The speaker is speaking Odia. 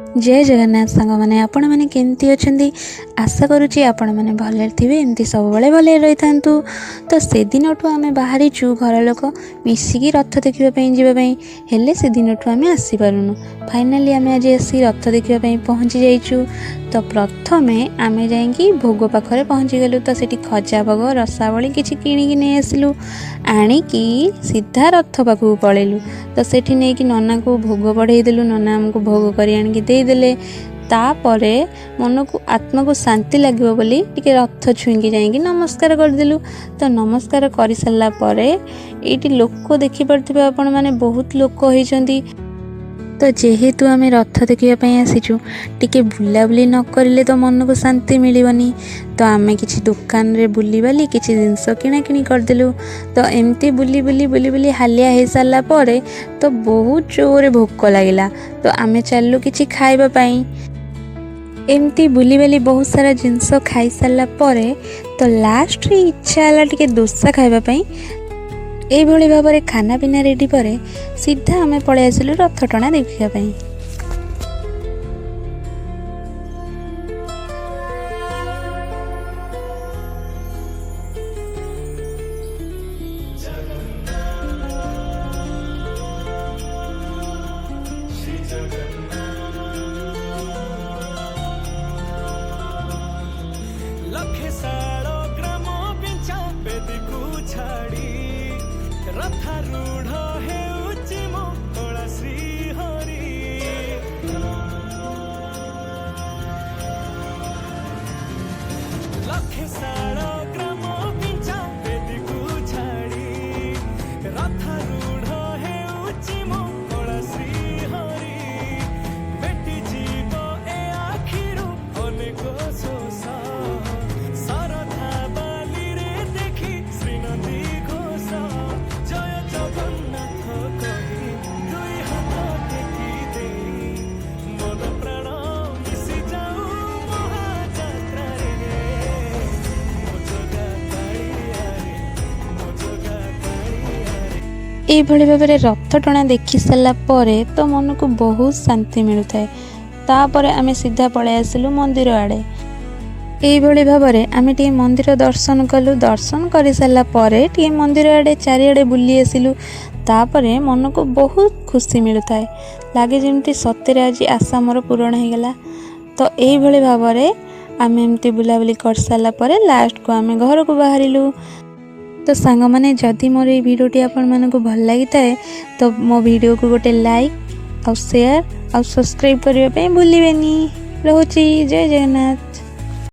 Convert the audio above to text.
ଜୟ ଜଗନ୍ନାଥ ସାଙ୍ଗମାନେ, ଆପଣମାନେ କେମିତି ଅଛନ୍ତି? ଆଶା କରୁଛି ଆପଣମାନେ ଭଲରେ ଥିବେ। ଏମିତି ସବୁବେଳେ ଭଲରେ ରହିଥାନ୍ତୁ। ତ ସେଦିନଠୁ ଆମେ ବାହାରିଛୁ ଘର ଲୋକ ମିଶିକି ରଥ ଦେଖିବା ପାଇଁ ଯିବା ପାଇଁ, ହେଲେ ସେଦିନଠୁ ଆମେ ଆସିପାରୁନୁ। ଫାଇନାଲି ଆମେ ଆଜି ଆସି ରଥ ଦେଖିବା ପାଇଁ ପହଞ୍ଚି ଯାଇଛୁ। ତ ପ୍ରଥମେ ଆମେ ଯାଇକି ଭୋଗ ପାଖରେ ପହଞ୍ଚିଗଲୁ। ତ ସେଠି ଖଜା ଭୋଗ, ରସାବଳି କିଛି କିଣିକି ନେଇ ଆସିଲୁ। ଆଣିକି ସିଧା ରଥ ପାଖକୁ ପଳେଇଲୁ। ତ ସେଠି ନେଇକି ନନାକୁ ଭୋଗ ବଢ଼େଇ ଦେଲୁ। ନନା ଆମକୁ ଭୋଗ କରି ଆଣିକି ଦେଇଦେଲେ। ତାପରେ ମନକୁ ଆତ୍ମାକୁ ଶାନ୍ତି ଲାଗିବ ବୋଲି ଟିକେ ରଥ ଛୁଇଁକି ଯାଇକି ନମସ୍କାର କରିଦେଲୁ। ତ ନମସ୍କାର କରିସାରିଲା ପରେ ଏଇଠି ଲୋକ ଦେଖିପାରୁଥିବେ ଆପଣମାନେ, ବହୁତ ଲୋକ ହେଇଛନ୍ତି। ତ ଯେହେତୁ ଆମେ ରଥ ଦେଖିବା ପାଇଁ ଆସିଛୁ, ଟିକେ ବୁଲାବୁଲି ନ କରିଲେ ତ ମନକୁ ଶାନ୍ତି ମିଳିବନି। ତ ଆମେ କିଛି ଦୋକାନରେ ବୁଲିବାଲି କିଛି ଜିନିଷ କିଣାକିଣି କରିଦେଲୁ। ତ ଏମିତି ବୁଲି ବୁଲି ବୁଲି ବୁଲି ହାଲିଆ ହେଇସାରିଲା ପରେ ତ ବହୁତ ଜୋରରେ ଭୋକ ଲାଗିଲା। ତ ଆମେ ଚାଲିଲୁ କିଛି ଖାଇବା ପାଇଁ। ଏମିତି ବୁଲିବାଲି ବହୁତ ସାରା ଜିନିଷ ଖାଇସାରିଲା ପରେ ତ ଲାଷ୍ଟରେ ଇଚ୍ଛା ହେଲା ଟିକେ ଦୋସା ଖାଇବା ପାଇଁ। ଏଇଭଳି ଭାବରେ ଖାନା ପିନା ରେଡ଼ି ପରେ ସିଧା ଆମେ ପଳେଇ ଆସିଲୁ ରଥ ଟଣା ଦେଖିବା ପାଇଁ। ଲକ୍ଷେ ଶାଳ ଗ୍ରାମ ବିଞ୍ଚା ବେଦୀକୁ ଛାଡ଼ି ରଥାରୂଢ଼ ହେଉଛି ମୋ କଳା ଶ୍ରୀହରି। ଲକ୍ଷେ ଶାଳ ଗ୍ରାମ ବିଞ୍ଚା ବେଦୀକୁ ଛାଡ଼ି ରଥାରୂଢ଼ ହେଉଛି ମୋ କଳା ଶ୍ରୀହରି। ମେଟିଯିବ ଏ ଆଖିରୁ ଅନେକ ଶୋଷ, ଶରଧା ବାଲିରେ ଦେଖି ଶ୍ରୀନନ୍ଦୀ ଘୋଷ। ଜୟ ଜଗନ୍ନାଥ କହି ଦୁଇ ହାତ ଟେକି ଦେଇ ମନ ପ୍ରାଣ ମିଶି ଯାଉ ମହାଯାତ୍ରାରେ। ମୋ ଜଗା କାଳିଆରେ, ମୋ ଜଗା କାଳିଆରେ। ଏଇଭଳି ଭାବରେ ରଥ ଟଣା ଦେଖି ସାରିଲା ପରେ ତ ମନକୁ ବହୁତ ଶାନ୍ତି ମିଳୁଥାଏ। ତାପରେ ଆମେ ସିଧା ପଳେଇ ଆସିଲୁ ମନ୍ଦିର ଆଡ଼େ। ଏଇଭଳି ଭାବରେ ଆମେ ଟିକେ ମନ୍ଦିର ଦର୍ଶନ କଲୁ। ଦର୍ଶନ କରିସାରିଲା ପରେ ଟିକେ ମନ୍ଦିର ଆଡ଼େ ଚାରିଆଡ଼େ ବୁଲି ଆସିଲୁ। ତାପରେ ମନକୁ ବହୁତ ଖୁସି ମିଳୁଥାଏ, ଲାଗେ ଯେମିତି ସତରେ ଆଜି ଆଶା ମୋର ପୂରଣ ହେଇଗଲା। ତ ଏଇଭଳି ଭାବରେ ଆମେ ଏମିତି ବୁଲାବୁଲି କରିସାରିଲା ପରେ ଲାଷ୍ଟକୁ ଆମେ ଘରକୁ ବାହାରିଲୁ। ତ ସାଙ୍ଗମାନେ, ଯଦି ମୋର ଏଇ ଭିଡ଼ିଓଟି ଆପଣମାନଙ୍କୁ ଭଲ ଲାଗିଥାଏ, ତ ମୋ ଭିଡ଼ିଓକୁ ଗୋଟେ ଲାଇକ୍ ଆଉ ସେୟାର ଆଉ ସବସ୍କ୍ରାଇବ୍ କରିବା ପାଇଁ ଭୁଲିବେନି। ରହୁଛି, ଜୟ ଜଗନ୍ନାଥ।